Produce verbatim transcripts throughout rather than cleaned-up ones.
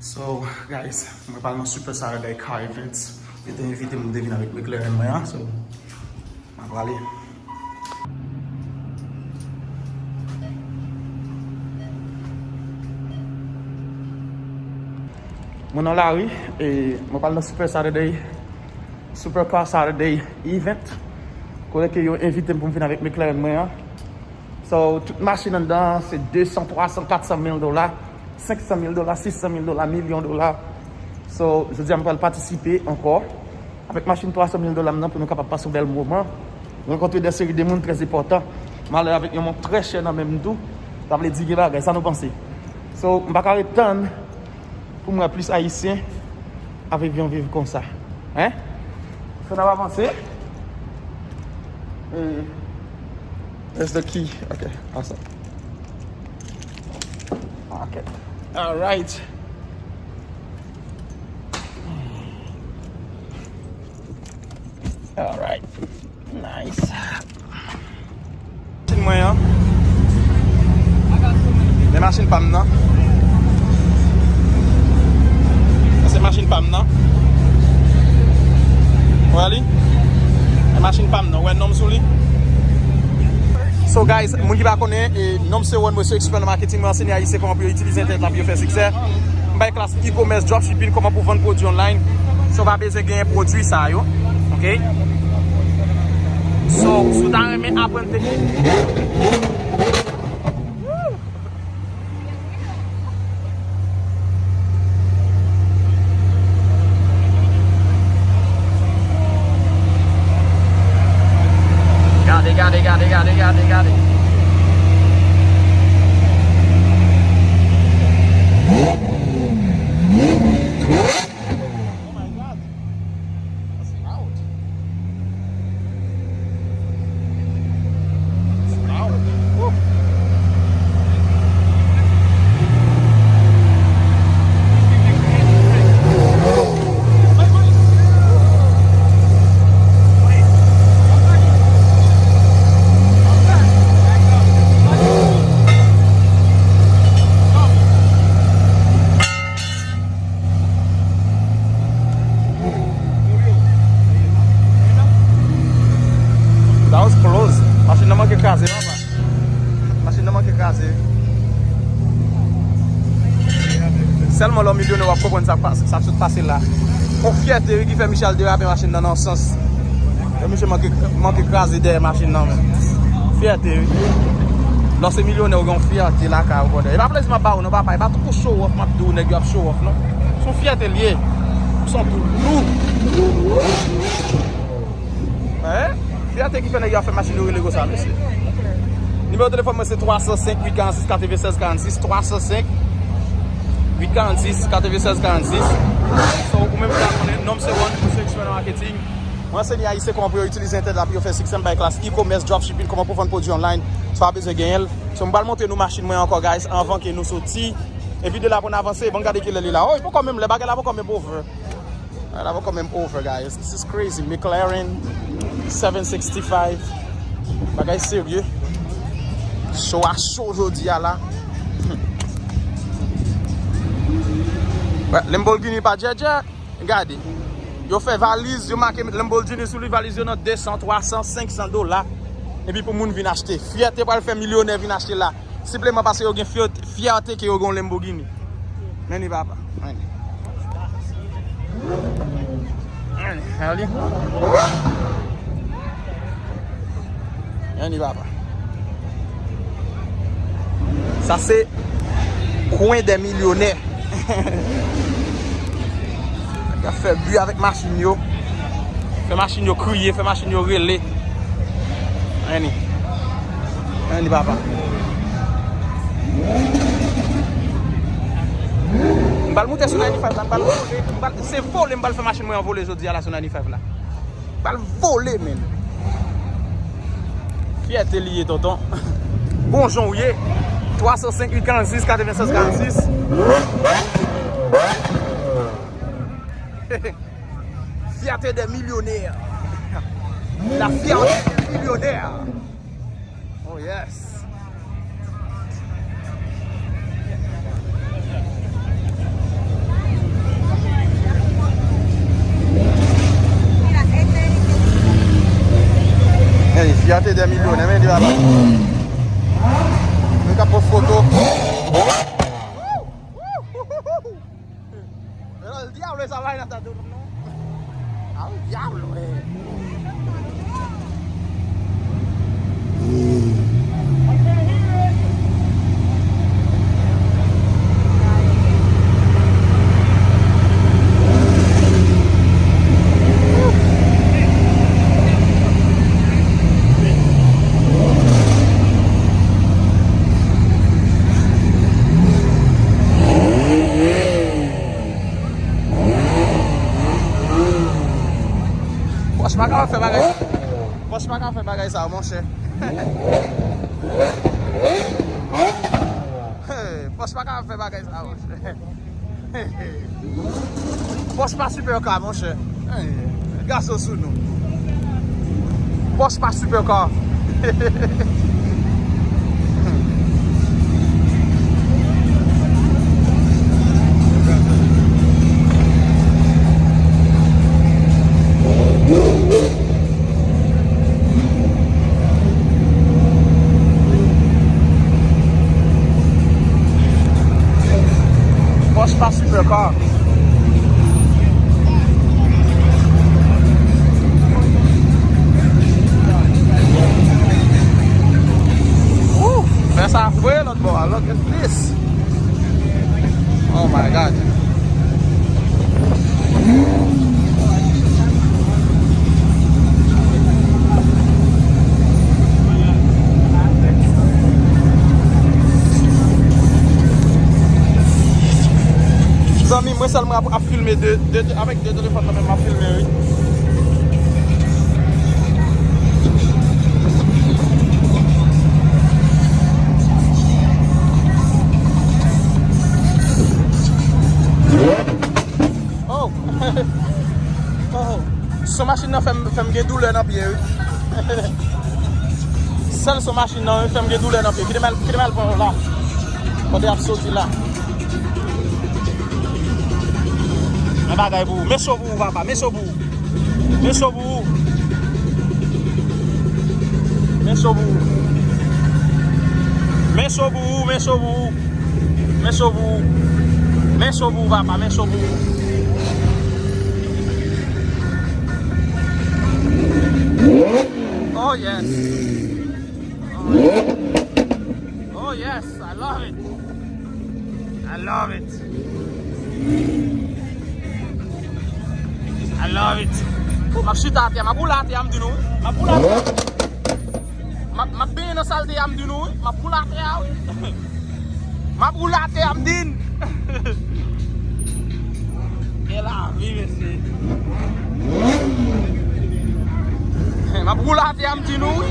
So, guys, mwen pral nan Super Saturday Car Events. Yo te envite m, m te vin avèk McLaren mwen an. So, mwen prale. Mwen nan lari, e mwen pral nan Super Saturday, Super Car Saturday Event. Kote ke yo envite m pou m vin avèk McLaren mwen an. So, tout machin anndan an, se de san, twa san, kat san mil dola, senk san mil dola, sis san mil dola, milyon dola. So, jodi a, m pral patisipe ankò avèk machin twa san mil dola m nan pou nou kapab pase yon bèl moman. Rankontre de seri de moun trè enpòtan. M ale avèk yon mont trè chè nan men m tou. Sa vle di gen bagay, sa nou panse? So, m pa ka ret tann pou m wè plis Ayisyen ap vin viv konsa. Hein? So, n ap avanse. Eh, where's the key? Ok, awesome. Ok. Alright. Alright. Nice. Machin mwen an. Men machin pa m nan. Sa se machin pa m nan. Wè li? Men machin pa m nan. Wè non m sou li? So guys, moun ki pa konnen, e, non m se One Monsieur Expert nan Marketing, mwen ansenye Ayisyen kòman pou yo itilize entènèt la pou yo fè siksè. M bay klas e-commerce, dropshipping, kòman pou vann pwodui online san w pa bezwen genyen pwodui sa yo. Ok? So, si w ta renmen aprann teknik. Gade, gade, gade, gade, gade, gade. Oh my God. That's loud. It's loud. Woo. That was close. Machin nan manke kraze, papa. Machin nan manke kraze. Sèlman lè w milyonè w ap konprann sa k pas-, sa k sot pase la. Yon fyète, wi, ki fè Michel derape machin nan, nan sans. Lè misye manke, manke kraze dèyè machin nan, men. Fyète, wi. Lè w se milyonè, w gen yon fyète lakay ou, brother. E pa plezi m ap ba w, non, papa. E pa tankou show off, m ap di w, nèg yo ap show off, non. Se yon fyète l ye. Se yon doulou. Hein? Fyète ki fè nèg yo ap fè machin yo rele konsa, mesye. Nimewo telefòn mwen se twa san senk, uit karannsis, katrevennsèz karannsis, twa san senk, uit karannsis, katrevennsèz karannsis. So, ou menm ki pa konnen, non m se One, mwen se Expert nan Marketing. Mwen ansenye Ayisyen kòman pou yo itilize entènèt la pou yo fè siksè, m bay klas e-commerce, dropshipping, kòman pou vann pwodui online. So, w pa bezwen genyen l. So, m pral montre nou machin mwen ankò, guys, anvan ke nou soti. Epi de la pou n avanse, bon, gade kilè li la. Oh, li poko menm lè, bagay la poko menm over. Bagay la poko menm over, guys. This is crazy. McLaren seven sixty-five. Bagay serye. Show a cho jodi a la. Wè, Lamborghini pa djèdjè. Gade. Yo fè valiz, yo make Lamborghini sou li, valiz yo nan de san, twa san, senk san dola. Epi pou moun vin achte. Fyète pral fè milyonè vin achte la. Senpleman paske yo gen fyè-, fyète ke yo gen yon Lamborghini. Men li papa. Men li. Men li. Men li papa. Sa se kwen dè milyonè. Y ap fè bri avèk machin yo. Fè machin yo kriye, fè machin yo rele. Anni. Anni, papa. M pral moute sou ninety-five la, m pral vole, m pral, se vole m pral fè machin mwen an vole jodi a la sou ninety-five la. M pral vole, men. Fyète li ye, tonton. Bon jan w ye. Twa san senk, uit karannsis, katrevennsèz karannsis. Fierté des millionnaires. La fierté des millionnaires. Oh yes. Se de milyonè, men li pa ba. Mwen ka pran foto. Al diablo esa vaina está duro, ¿no? Al diablo, eh. Pòch pa ka fè bagay. Pòch pa ka fè bagay sa, monchè. Pòch pa ka fè bagay sa, monchè. Pòch pa sipè ka, monchè. Gason sou nou. Pòch pa sipè ka. Pòch pa sipè ka. Woo! Fè sa fre lòt bò a. Look at this. Oh my God. Zanmi, mwen sèlman ap, ap filme de, de, avèk de telefòn nan men m ap filme, wi. Oh! Oh! Son machin nan fè m, fè m gen doulè nan pye, wi. Sèl son machin nan, wi, fè m gen doulè nan pye. Kite m al, kite m al pran yon la. Kote y ap soti la. Men bagay pou ou. Men cho pou ou, papa. Men cho pou ou. Men cho pou ou. Men cho pou ou. Men cho pou ou, men cho pou ou. Men cho pou ou. Men cho pou ou, papa, men cho pou ou. Oh yes. Oh yes. Oh yes, I love it. I love it. I love it. M ap chita atè, m ap woule atè, m di nou. M ap woule atè. M ap, m ap benyen nan salte a, m di nou, wi. M ap woule atè a, wi. M ap woule atè a, m di n. Gen lavi, mesye. M ap woule atè a, m di nou, wi.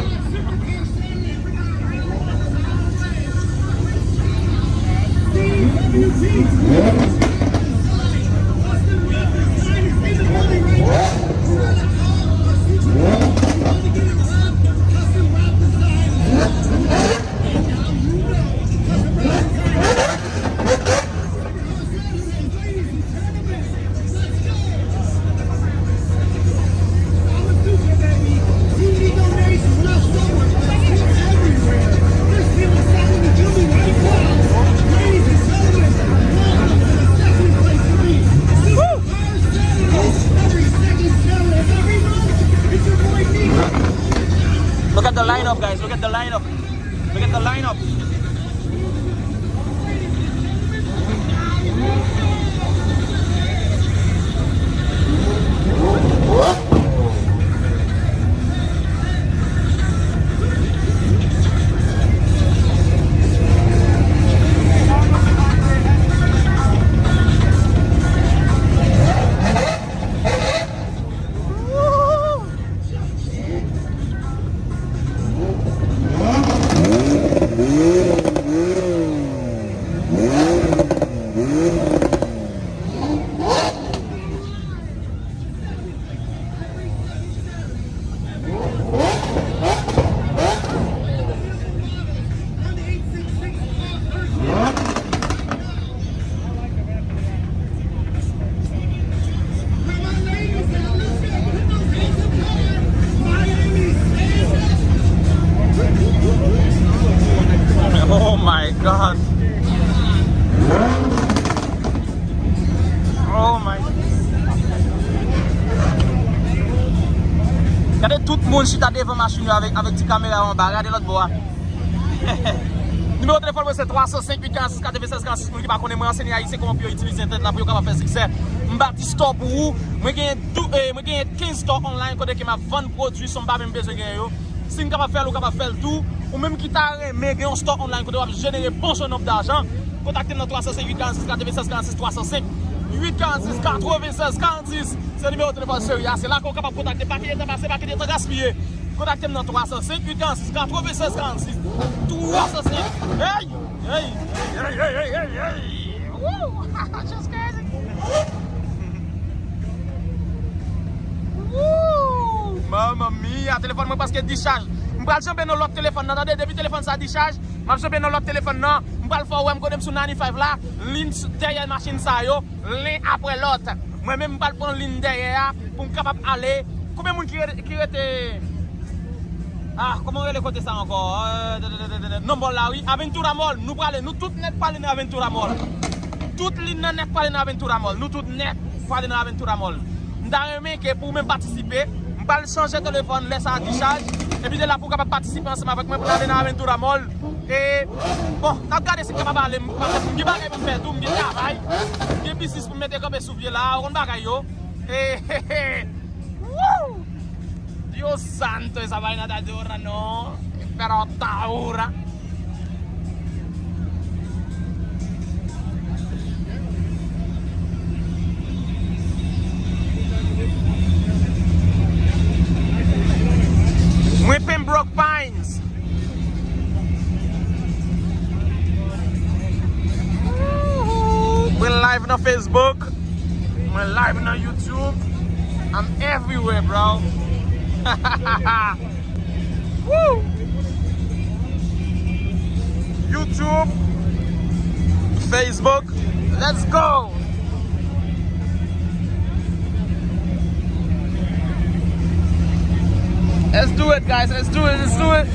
Chita devan machin yo avèk, avèk ti kamera yo anba. Gade lòt bò a. Nimewo telefòn mwen se twa san senk uit karannsis katrevennsèz karannsis. Moun ki pa konnen, mwen ansenye Ayisyen kòman pou yo itilize entènèt la pou yo kapab fè siksè. M bati store pou ou. Mwen genyen dou-, eh, mwen genyen kenz store online kote ke m ap vann pwodui san m pa menm bezwen genyen yo. Si n kapab fè l, ou kapab fè l tou. Ou menm ki ta renmen gen yon store online kote w ap jenere bon jan nonb dajan, kontakte m nan twa san senk uit karannsis katrevennsèz karannsis, twa san senk uit karannsis katrevennsèz karannsis. Se nimewo telefòn seri a, se la ke w kapab kontakte. Pa kite tan pase, pa kite tan gaspiye. Kontakte m nan twa san senk uit karannsis katrevennsèz karannsis. Twa san senk. Hey! Hey! Hey! Hey! Hey! Hey! Hey! Woo! Just crazy. Woo! Mamma mia, telefòn mwen prèske dichaj. M pral janbe nan lòt telefòn nan, tande, depi telefòn sa dichaj, m ap janbe nan lòt telefòn nan. M pral fè w wè m kote m sou ninety-five la, lin s-, dèyè machin sa yo, len apre lòt. Mwen menm m pral pran lin dèyè a pou m kapab ale. Konbyen moun ki re-, ki rete, ah, kòman rele kote sa ankò? Eh, de, de, de, de, de, non, mòl la, wi. Aventura Mall, nou prale, nou tout nèt prale nan Aventura Mall. Tout lin nan nèt prale nan Aventura Mall. Nou tout nèt prale nan Aventura Mall. M ta renmen ke pou w menm patisipe, m pral chanje telefòn lè sa a dichaj. Epi de la pou w kapab patisipe ansanm avèk mwen pou n ale nan Aventura Mall. E, bon, n ap gade si n kapab ale. M, m gen bagay pou m fè tou, m gen travay. M gen biznis pou m mete kanpe sou pye la, ou konn bagay yo. E, woo! Dios santo, esa vaina está dura, no. Pero está dura. Mwen Pembroke Pines. Mwen live nan Facebook. Mwen live nan YouTube. I'm everywhere, bro. Woo! YouTube, Facebook, let's go! Let's do it, guys. Let's do it. Let's do it.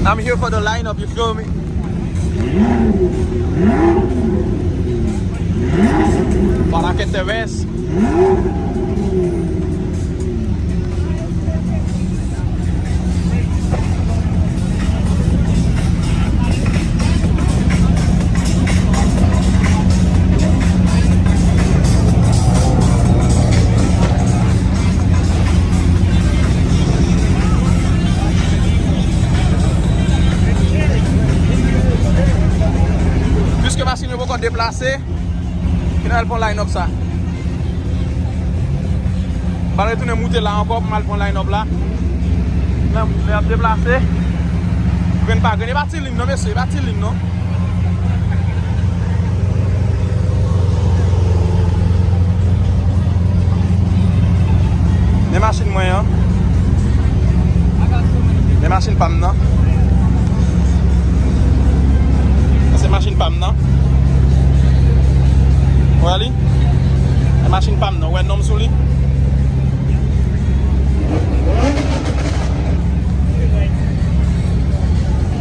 I'm here for the lineup, you feel me? Para que te ves. Piske machin yo poko deplase, ki n al pran line up sa. M pral retounen moute la ankò pou m al pran line up la. Lè, lè ap deplase. Grenn pa grenn. E pa ti lin non, mesye, e pa ti lin non. Men machin mwen an. Men machin pa m nan. Sa se machin pa m nan. Wè li? E machin pa m nan. Wè non m sou li?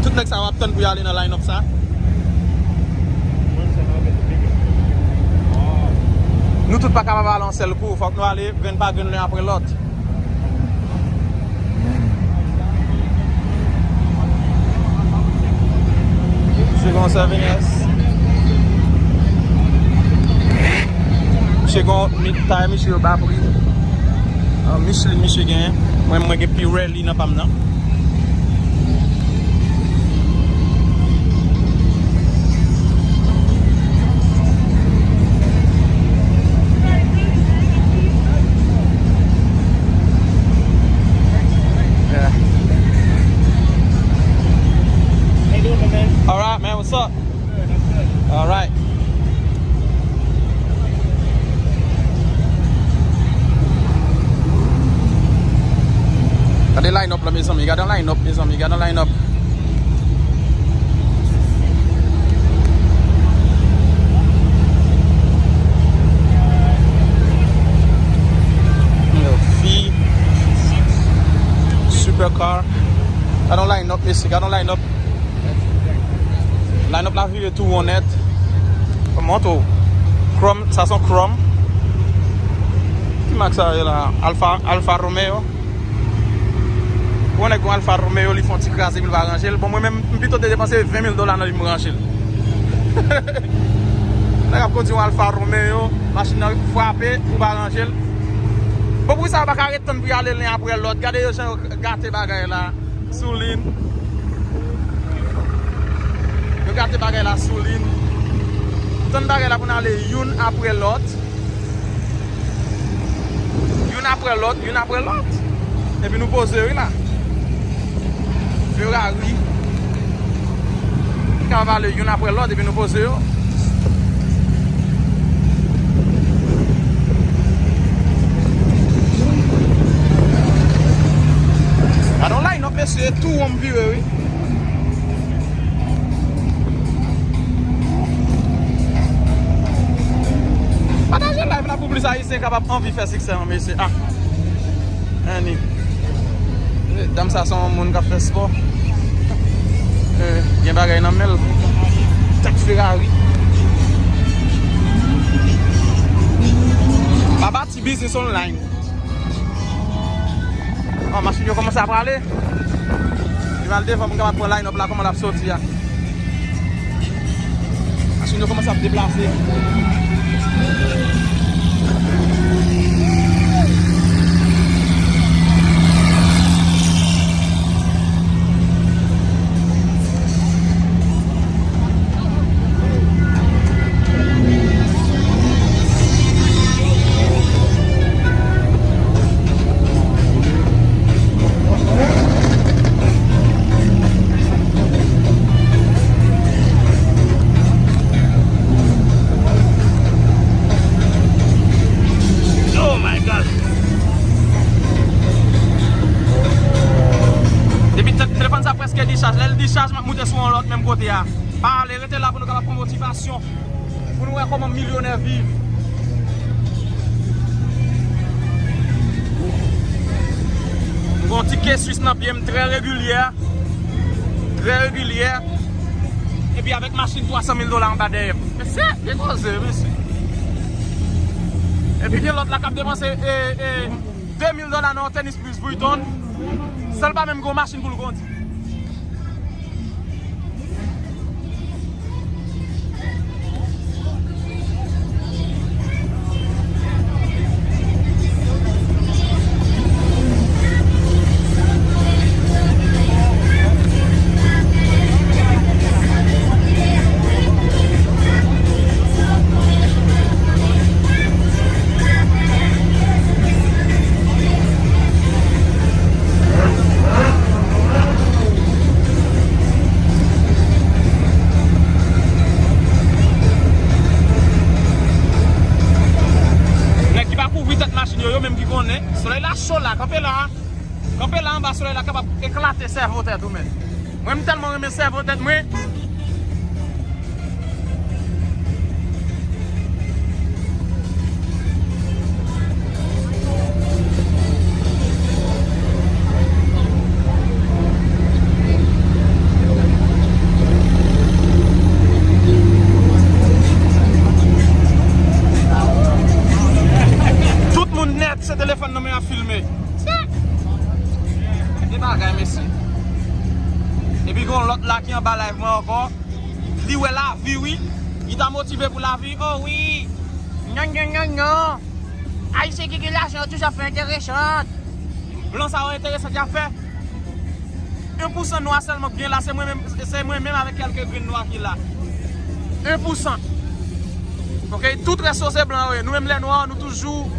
Tout nèg sa yo ap tann pou y ale nan line up sa. Nou tout pa kapab ale yon sèl kou. Fòk nou ale grenn pa grenn, len apre lòt. Misye gen yon seven S. Misye gen yon, mi-, tayè misye yo ba pri. Ah, Michelin misye genyen. Mwen, mwen gen Pirelli nan pa m nan. Yeah. How you doing, my man? All right, man. What's up? Good, I'm good. All right. Gade line up la, mezanmi. Gade line up, mezanmi. Gade line up. Yo, fi. Supercar. Gad yon line-up. Line-up la vire tou won nèt. Montre w. Chrome, sa se yon Chrome. Ki mak sa ye la? Alfa, Alfa Romeo. Ou konnen gen yon Alfa Romeo, li fè yon ti kraze, epi l pa ranje l. Bon, mwen menm, m pito te depanse ven mil dola nan li, m ranje l. Nèg ap kondui yon Alfa Romeo, machin nan frape, ou pa ranje l. Bon, poukisa yo pa ka ret tann pou y ale len apre lòt? Gade yo jan yo gate bagay la. Sou lin. Yo gate bagay la sou lin. Tann bagay la pou n ale youn apre lòt. Youn apre lòt, youn apre lòt. Epi nou poze wi la. Ferrari. Ka pale youn apre lòt epi nou poze yo. Gade yon line-up, mesye, tou won m vire, wi. Pataje live la pou plis Ayisyen kapab anvi fè siksè an, mesye. Ah. Annie. Eh, dam sa se yon moun k ap fè spò. Eh, gen bagay nan men l. Tèt Ferrari. Baba ti biznis online. Oh, machin yo kòmanse ap prale. Li pral devan pou m kapab pran line-up la, kòman l ap soti a. Machin yo kòmanse ap deplase. Oh my God! Depi te-, telefòn sa prèske dichaj. Lè l dichaj, m ap moute sou yon lòt menm kote a. Pa ale, rete la pou nou kapab pran motivasyon. Pou nou wè kòman milyonè viv. M gen yon ti ke swis nan pye m, trè regilyè. Trè regilyè. Epi avèk machin twa san mil dola anba dèyè m. Mesye, gen koze, mesye. Epi gen lòt la k ap depanse, e, e, de mil dola nan yon tenis Louis Vuitton. San l pa menm gen yon machin pou l kondi. Nèg ki pa kouvri tèt machin yo, yo menm ki konnen. Solèy la cho la, kanpe la. Kanpe la anba solèy la kapab eklate sèvo tèt ou, men. Mwen, m tèlman renmen sèvo tèt mwen. Tout moun nèt, se telefòn nan men ap filme. Tchè! De bagay, mesye. Epi gen yon lòt la ki anba live mwen ankò. Li wè lavi, wi. Li ta motive pou lavi. Oh, wi. Nyan, nyan, nyan, nyan. Ayisyen ki gen lajan yo toujou ap fè enteresan. Blan sa yo enteresan y ap fè. En pousan nwa sèlman k gen la, se mwen menm, se mwen menm avèk kèlke grenn nwa ki la. En pousan. Ok, tout rès yo se blan yo ye. Nou menm lè nwa, nou toujou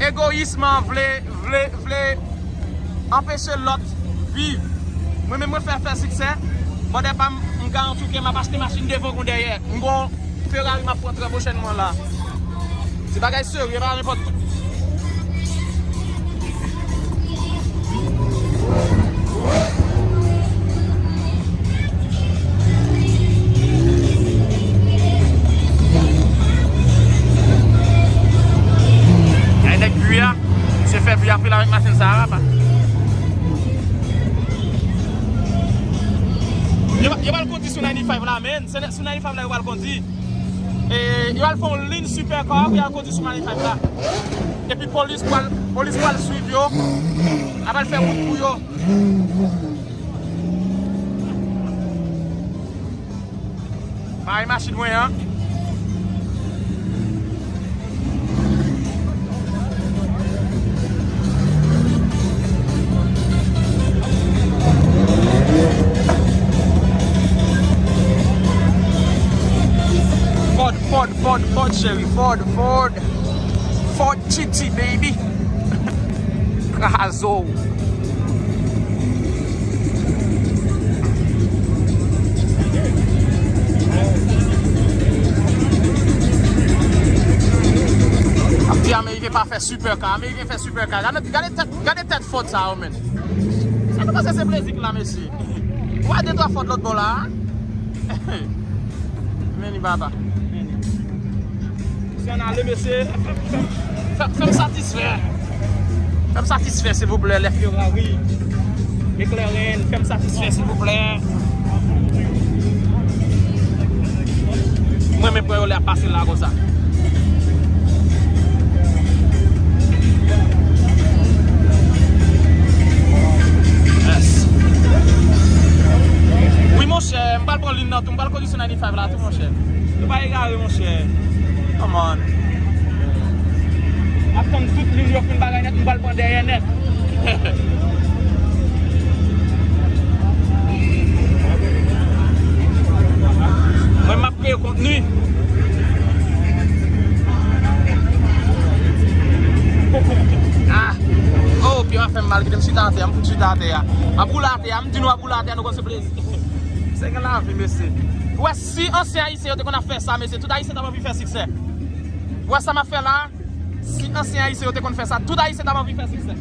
egoyisman vle, vle, vle anpeche lòt viv. Mwen menm mwen fè, fè siksè, bòdè pa m, m garanti w ke m ap achte machin devan kon dèyè. M gon Ferrari m ap pran trè pwochènman la. Se bagay serye, pa nenpòt. Ay, nèg bwi a, misye fè bwi anpil avèk machin sa a, papa. Sou ninety-five la, men. Se sou ninety-five la yo pral kondi. E, yo al fè yon liy supercar pou y al kondi sou ninety-five la. Epi polis pral, polis pral swiv yo. Apral fè wout pou yo. Bay machin mwen an. Ford, Ford, Ford, Ford, cheri, Ford, Ford. Ford G T, baby. Krazo. Ap di Ameriken pa fè supercar. Ameriken fè supercar. Gade, gade tèt, gade tèt Ford sa yo, men. Sa nou panse se plezi k la, mesye? Ou wè de twa Ford lòt bò la, a? Men li baba. Men li. Si ann ale, mesye, fè, fè, fè, fè m satisfè. Fè m satisfè, silvouplè, lè Ferrari, McLaren, fè m satisfè, silvouplè. Mwen, men pran yo lè ap pase la konsa. Yes. Wi, monchè, m pral pran liy nan tou, m pral kondi sou ninety-five la tou, monchè. Nou pa egare, monchè. Come on. M ap tann tout liy yo fin bagay nèt, m pral pran dèyè nèt. Mwen, m ap kreye kontni. Ah! Oh, pye m ap fè m mal, kite m chita atè a, m fout chita atè a. M ap woule atè a, m di nou ap woule atè a, nou konn se plezi. Se gen lavi, mesye. Ou wè, si ansyen Ayisyen yo te konn ap fè sa, mesye, tout Ayisyen t ap anvi fè siksè. Ou wè sa m ap fè la? Si ansyen Ayisyen yo te konn fè sa, tout Ayisyen t ap anvi fè siksè.